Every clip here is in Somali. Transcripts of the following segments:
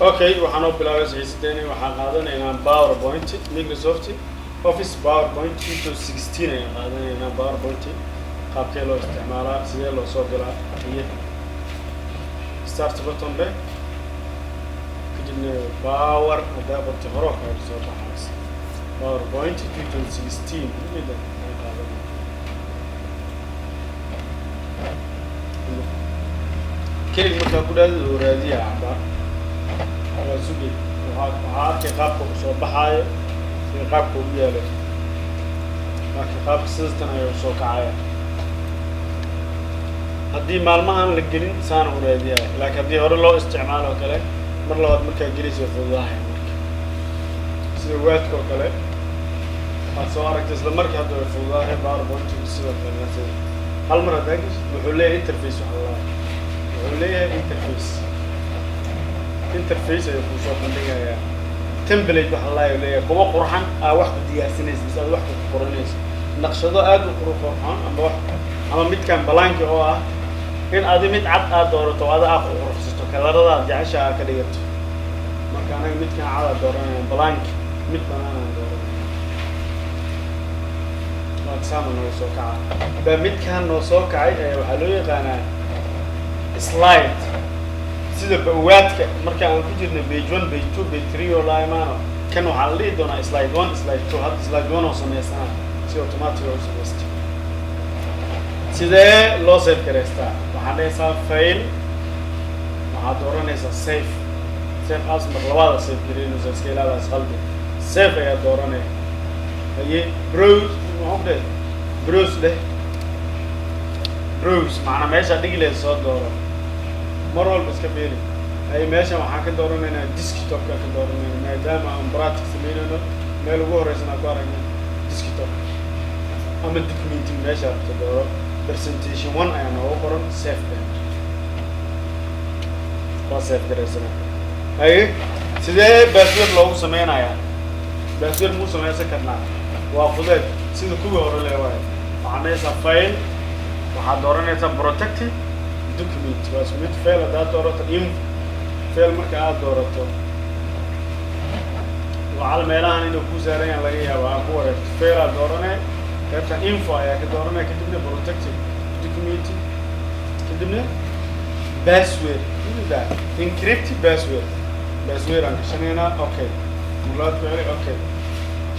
Okay, waxaan oo bilaabay xiisadeeni. Waxaan qaadanaynaa PowerPoint, Microsoft Office PowerPoint 2016 ayaan qaadanaynaa. PowerPoint qaabkee loo isticmaalaa, sidee loo soo galaa? Iyo start button dheh, kadibna power haddaa qorto hore kaaga soo baxaysa PowerPoint 2016 mida ayaan qaadanaya. Kelig markaa ku dhaadid oo raadiya cabaar waa sugay. Waxaa arkay qaabka uu soo baxaayo iyo qaabka uu yaalo. Marka qaabka sidastan ayaa usoo kacaya. Haddii maalmahan la gelin saana u raadiyaya, laakiin haddii hore loo isticmaalo oo kale, mar labaad markaa gelaysa way fududahay. Marka sida Wordka oo kale waad soo aragtay isla markii, hadda way fududahay. PowerPoint sidoo kale sida hal mar haddaa geshid, wuxuu leeyahay interface. Waxa la wuxuu leeyahay interface, interface ayuu kusoo bandhigayaa. Template waxa la leeyahay kuwa qurxan aa wax ku diyaarsanaysa, mise aad wax ku qoranaysa, naqshado aad u qurxoon ama wax ama midkan balaanki oo ah in adi mid cad aad doorato oo ada aad qurxsato, kalarada aad jecesha aad ka dhigato. Marka anaga midkan cad aad dooranaya, balaanki mid banaan aan dooranaya. Saana noo soo kaca ba. Midkan noo soo kacay ayaa waxaa loo yaqaanaa slide, sida bawaadka marka aan ku jirnay page one, page two, page three oo la imaano. Kan waxaa la dhihi doonaa slide one, slide two. Hadda slide one oo sameysana si automatic oo u samaysta. Sidee loo save garaystaa? Waxaad dhahaysaa file, waxaad dooranaysaa save, save as. Mar labaada save garaynaysa, iska ilaala isqaldi. Save ayaa dooranaya. Haye, browse maxuu ku dheh? Browse dheh. Browse macnaa meesha dhigi lahayd soo dooro. Mar walba iska fiiri. Haye, meeshan waxaan ka dooranaynaa desktopka ka dooranayna, maadaama aan practice sameynayno. Meel ugu horeysan aan ku aragnay desktop ama documenting, meesha rabta dooro. Presentation one ayaa noogu qoran. Save dheh, waa save garaysana. Haye, sidee password loogu sameynayaa? Password muu sameysan karnaa? Waa fudeed, sida kuwii hore le waayo. Waxaad dhahaysaa file, waxaad dooranaysaa protected document. Waa isku mid. File haddaad doorato, in file marka aad doorato, wacal meelahan inuu ku saaran yahan laga yaabo aa ku wareegto. File aad dooranay, qaybta info ayaa ka dooranaya, kadibna protected document, kadibna password, mida encrypt password. Password aan gashanaynaa. Okay, mulaad ku celi. Okay,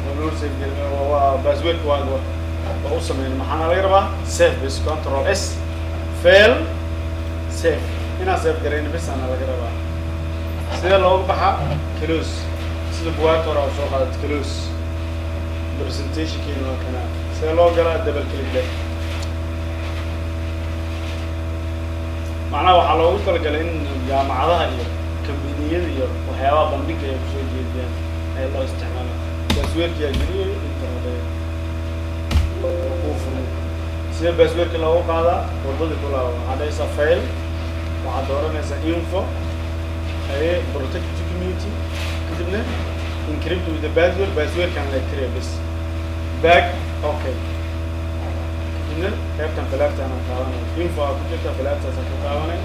waa noo save waa passwordka waa u sameynay. Maxaana laga rabaa? Save bis, control S, file, save. Inaan save garayno bis aana laga rabaa. Sidee looga baxaa? Close, sida buwaagta hore aa soo qaadat. Close. Presentationkeena waa kanaa. Sidee loo galaa? Double click leh. Macnaha waxaa loogu talagalay in jaamacadaha iyo kambaniyada iyo waxyaabaha bandhiga ay kusoo jeediyaan ee loo isticmaalo. Passwordka yaa geliyay inta hore kuu furmay. Sidee passwordka loogu qaadaa? Wadadii ku laabo. Waxaad dhahaysaa file, waxaad dooranaysaa info, haye, protect document, kadibna encrypt with the password. Passwordkan la tiriya bis, back. Okay, kadibna qaybtan falaartaan aan taabanay, info aa ku jirta, falaartaasaan ka taabanay.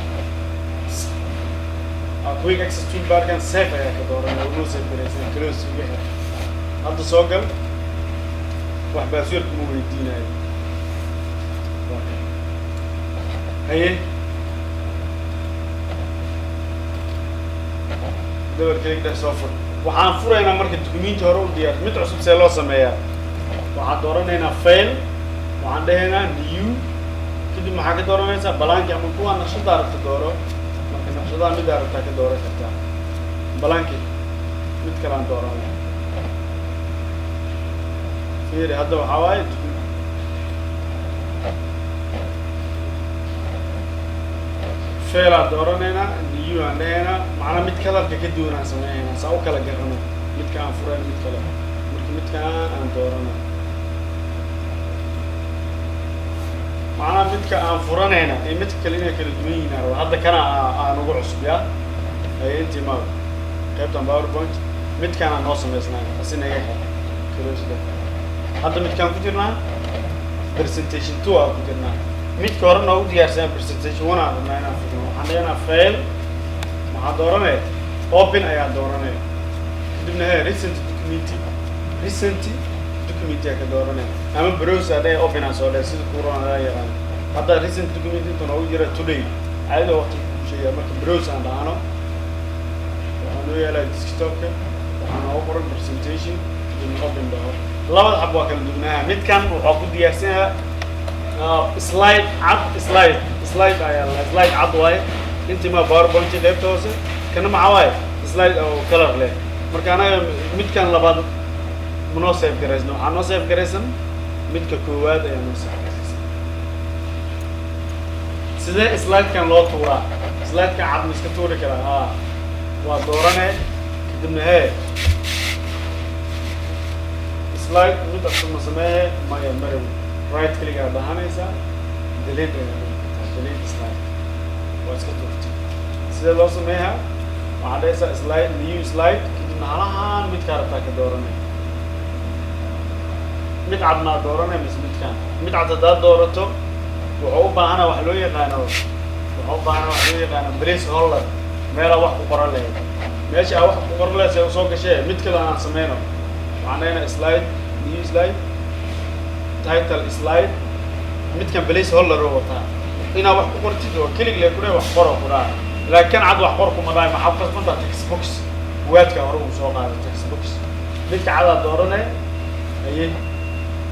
Quick access toolbarkan save ayaa ka dooranay. Unoo save garaysan. Close uga xir. Hadda soo gal, wax password kuma weydiinayo. Haye, double click dheh, soo fur. Waxaan furaynaa marka documenti hore u diyaar. Mid cusub see loo sameeyaa? Waxaan dooranaynaa file, waxaan dhahaynaa new, kadib maxaa ka dooranaysaa? Balaanki ama kuwa naqshada aragta dooro. Marka naqshadaha mid aragtaa ka dooran kartaa. Balaanki mid kale aan dooranay. Fiiri, hadda waxaa waaye file aan dooranaynaa, new aan dhahaynaa. Macnaa mid kalarka ka duwan aan sameynaynaa, saa u kala garano midka aan furayn mid kale. Marka midkaan aan doorano, macnaha midka aan furanayna iyo midka kale inay kala duwan yihiin aan rabaa. Hadda kana aan ugu cusub yaa. Haye, intii ma qaybtan PowerPoint midkaan aan noo samaysnay, asi naga xir. Close. Hadda midkaan ku jirnaa presentation two aan ku jirnaa. Midka hore noogu diyaarsanaa presentation one aan rabnaa inaan furno. Waxaan dhahaynaa file, maxaa dooranaya? Open ayaa dooranaya, kadibna he recent document, recent document ayaa ka dooranaya, ama browse adhe, open aan soo dhe, sida kuu roon adaa yaqaan. Hadda recent document inta noogu jira today, caadada waqti kuu sheegaya. Marka browse aan dhahano, waxaa noo yaalaa desktopka, waxaa noogu qoran presentation. Kadibna open dhaho. Labada xab waa kala duwanaaha. Midkan wuxuu ku diyaarsan yahay slide cad, slide ayaa la slide cad waaye. Intii ma PowerPoint qaybta hoose, kana maxaa waaye? Slide oo color leh. Marka anaga midkan labaad manoo save garaysno, waxaa noo save garaysan midka koowaad ayaa noo save garaysan. Sidee slidekan loo tuuraa? Slidekan cad ma iska tuuri karaa? Haa, waa doorane, kadibna hee slide mid cusub ma sameeye? Maya, marow. Right click aad dhahanaysaa, delete ayaa dhihi kartaa, delete slide, waa iska tuurtay. Sidee loo sameeyaa? Waxaad dhahaysaa slide, new slide, kadibna halahaan midkaa rabtaa ka dooranay. Mid cad maa dooranay mise midkaan? Mid cad haddaad doorato, wuxuu u baahana wax loo yaqaano, wuxuu u baahana wax loo yaqaano place holder, meelaa wax ku qoran lahayd. Meesha aa wax ku qoran lahayd see usoo gashee? Mid kale aan sameyno. Waxaan dhahaynaa slide, new slide, title slide. Midkan place holder oo wataa inaad wax ku qortid oo kelig le kudhe wax qoro ku dhaha, laakiin kan cad wax qor kuma dhahay. Maxaa ku kasbantaa? Text box waadka hore uu soo qaaday, text box. Midka cadaa doorane, aye,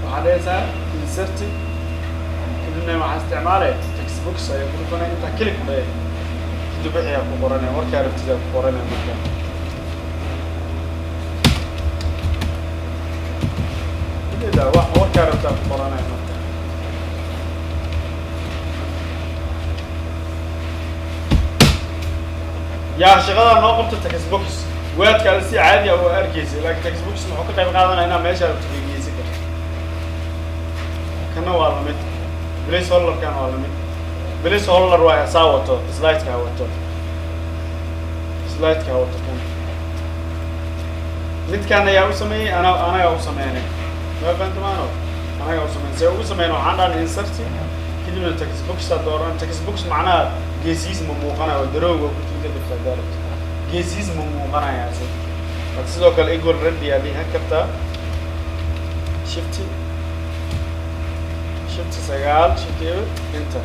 waxaad dhahaysaa insert, kadibna waxaa isticmaalay text box ayaa ku dhufanay. Intaa click ku dhahay, kadib wixii aa ku qoranay warkaa rabtid aa ku qoranay. Marka ujeedaa wax warkaa rabtaa ku qoranay. Marka yaa shaqadaa noo qabta text box, waadka ada si caadi ah waa arkaysay, laakiin text box muxuu ka qayb qaadanaya? Inaa meesha rabto geysan karto. Kana waa lamid, place holderkan waa lamid. Place holder waa saa wato, slideka wato, slideka wato. Kan midkan ayaa u sameeyey, ana anagaa u sameynay. Ma fahanta maano? Anagaa u sameynay. See ugu sameyna? Waxaan dhahan insert, kadibna text box aa dooran. Text box macnaha geesiis ma muuqanayo, darooga waa ku jiida kartaa direct, geesiis ma muuqanaya ase. Marka sidoo kale equal ready aa dhihan kartaa, shift 9, shift eber, enter.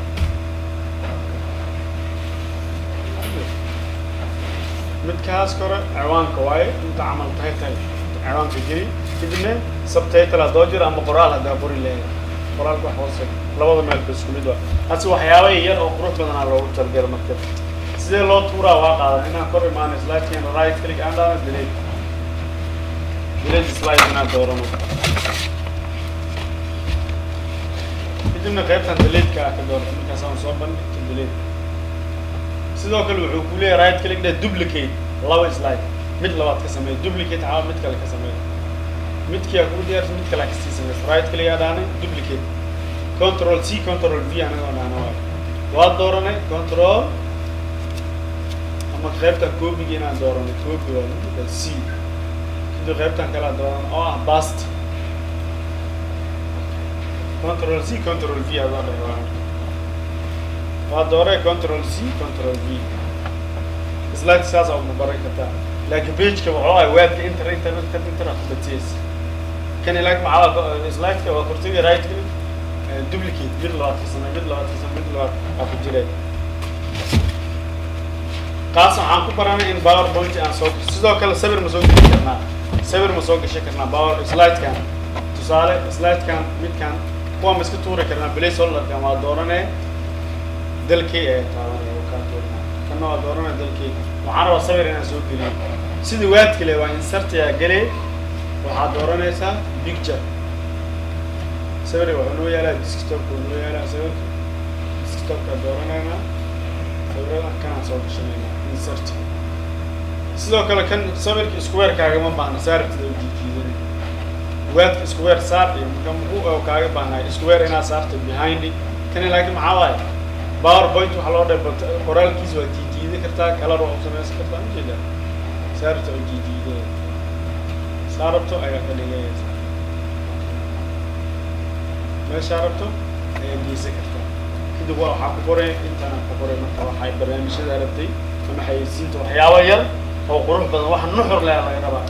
Midkaas kore ciwaanka waaye, inta camal title ciwaanka geli, kadibna subtitle haddoo jiro ama qoraal haddaa qori lahayd, qoraalka wax hoose, labada meel ba isku mid waa. Hase waxyaaba yar oo qurux badanaa loogu talagala. Marka sidee loo tuuraa? Waa qaadan inaan kor imaano slidekeena, right click aan dhahno, delete, delete slide inaan doorano, kadibna qaybtan delete-ka ah ka doorato. Markaas aan soo bandhigto delete. Sidoo kale wuxuu ku leeyahay right click dheh, duplicate, laba slide mid labaad ka sameey, duplicate caawa mid kale ka sameey. Midkii aa kugu diyaarsan, mid kale aa kasii sameysa. Right click aa dhahnay, duplicate, control C, control V anagoo dhahna waayo waa dooranay, control ama qaybtan copyga inaan dooranay, copy waa midka C, kadib qaybtan kale aan dooranay oo ah paste, control C, control V adoo dhahay waa marka waa dooray, control C, control V. Slide saas aa ugu baran kartaa, laakiin pageka wuxuu ahay waadka enter, enter, enter, enter aa ku batiyeysa. Kani laakiin maxaa? Slideka waa kortigi, right click, duplicate, mid labaad ka samey, mid labaad ka samey, mid labaad aa ku jiray. Qaas waxaan ku baranay in PowerPoint aan soo. Sidoo kale sawir ma soo geli karnaa? Sawir ma soo gashan karnaa power slidekan? Tusaale slidekan, midkan, kuwaan ma iska tuuri karnaa? Place holderkan waa dooranee, dalkey ayaa taabanaya oo kaa tuurinaa. Kanna waa dooranaya, dalkey. Waxaan rabaa sawir inaan soo geliyo. Sidii waadkale waa insertiyaa gele, waxaad dooranaysaa picture, sawir wuxuu noo yaalaa desktopka, wuu noo yaalaa sawirka desktopka dooranaynaa, sawirada kanaan soo gashanaynaa, insert. Sidoo kale kan sawirka square kaagama baahna, saartida u jiijiidanay waadka square saar iyo marka muxuu oo kaaga baahnay square inaad saarto behind kani. Laakiin maxaa waaye PowerPoint? Waxaa loo dhay qoraalkiisa waa jiijiidi kartaa, color waa u samaysan kartaa, ujeedaa saarta u jiijiidaya, saa rabto ayaa ka dhigayaysaa, meeshaa rabto ayaa geysan kartaa. Kadib waa waxaa ku qoray, intaana ku qoray. Marka waxay barnaamijyada rabtay ama xayeysiinta waxyaabo yar. Oo qurux badan, wax nuxur leh laga rabaa.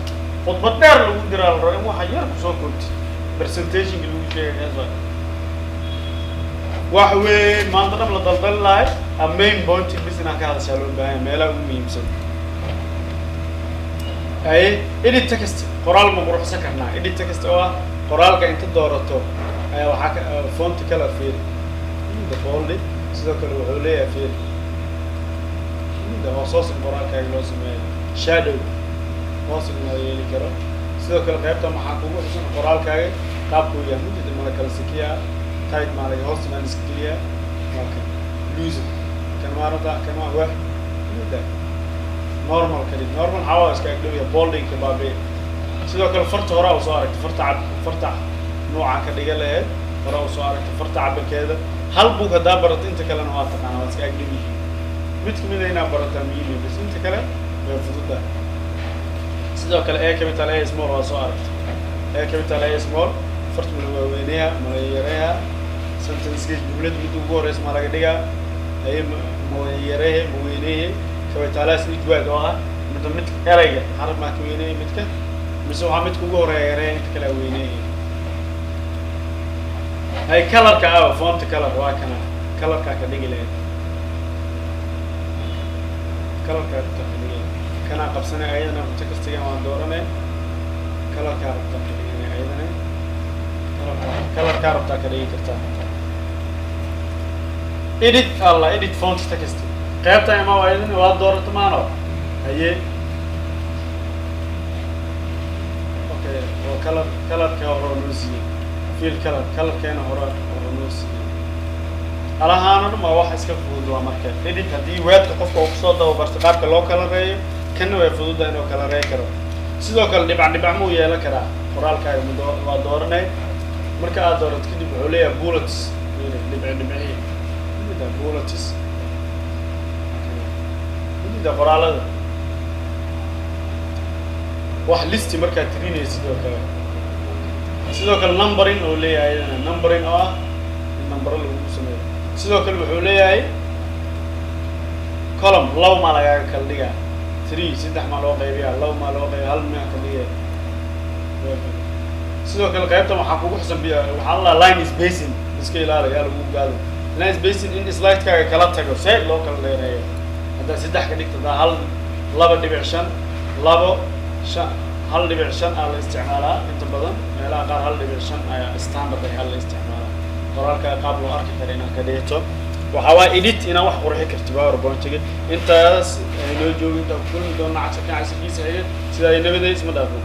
Khudbad dheer lagu diraa la rabaa in waxa yar kusoo koobtid. Presentationka lagu sheegay kaas waay. Wax weyn maanta dham la daldali lahay, a main point bis inaan ka hadashaa loo baahan yahay, meelaha ugu muhiimsan. Haye, edit text, qoraal ma quruxsan karnaa? Edit text oo ah qoraalka inta doorato ayaa waxaa ka font color, fiiri the bold. Sidoo kale wuxuu leeyahay, fiiri the hoos hoos in qoraalkaaga loo sameeyo, shadow hoos in loo yeeli karo. Sidoo kale qaybta maxaa kugu xusan? Qoraalkaaga qaabkuu yahay mujida, mala kala sikiyaa, tight maa laga, hoos maa la iska geliyaa. Waa kan loose, kan maarata, kan waa wax mujida normal ka dhig. Normal waxaa waa iska agdhow yahay, boldingka baabe. Sidoo kale farta horaa usoo aragtay, farta cab, farta nooca ka dhiga lahayd horaa usoo aragtay, farta cabirkeeda. Hal book haddaa barato, inta kalena waa taqaana, waa iska agdhow yihiin. Mid kamid a inaad barataa muhiim, bas inta kale way fududahay. Sidoo kale A capital, A small waa soo aragtay. A capital, A small, farta ma la waaweynayaa, ma la yareeyaa? Sentenceka, jumlada midda ugu horeysa ma laga dhigaa? Haye, ma yareeye, ma weyneeye? Capitalize each word oo ah midda mid ereyga xaraf maa ka weyneeye midka, mise waxaa midka ugu horeeya yareeya, inta kale weyneeye? Hay, colorka ah, font color waa kana, colorkaa ka dhigi lahayd, colorkaa rabtaa ka dhigi lahayd. Kanaa qabsanay ayadana, textigan waan dooranay, colorkaa rabtaa ka dhiganay ayadana, colorkaa rabtaa ka dhigi kartaa. Edit alla, edit font text, qaybta ima ayadana waa doorato maano. Haye, okay, waa color, colorka hore oo noo siiyey, fill color, colorkeena hore noo siiyey. Alahaan oo dhan waa wax iska fudud. Waa marka edit, haddii Wordka qofka uu kusoo dababarto qaabka loo kalareeyo, kanna way fududahay inuu kalareey karo. Sidoo kale dhibac dhibac muu yeelan karaa qoraalkaaga? Ma waa dooranay. Marka aad doorato kadib, wuxuu leeyahay bullets, dhibci dhibcihi mida, bullets mida qoraalada, wax listi markaad tirinaysid. Sidoo kale, sidoo kale numbering oo leeyahay ayadana, numbering oo ah in numbero lagu sameeyo. Sidoo kale wuxuu leeyahay column, laba maa lagaaga kala dhigaa, three, saddex maa loo qaybiyaa, laba maa loo qaybiya, hal maa ka dhigaya. Sidoo kale qaybtan waxaa kugu xusan waxaa la dhahaa line spacing. Iska ilaali yaa lagu gaado line spacing in slidekaaga kala tago, see loo kala dheereeyo. Haddaa saddex ka dhigto, haddaa hal, 2.5, labo, shan, 1.5 aa la isticmaalaa inta badan. Meelaha qaar 1.5 ayaa standard ay, hal la isticmaalaa. Qoraalka qaab loo arki kara inaad ka dhigto waxaa waa edit, inaad wax qurxi karti PowerPointiga. Intaas noo joogo, intaan ku kulmi doona casharkan casharkiisa xiga. Sidaa ay nabaday, isma dhaafo.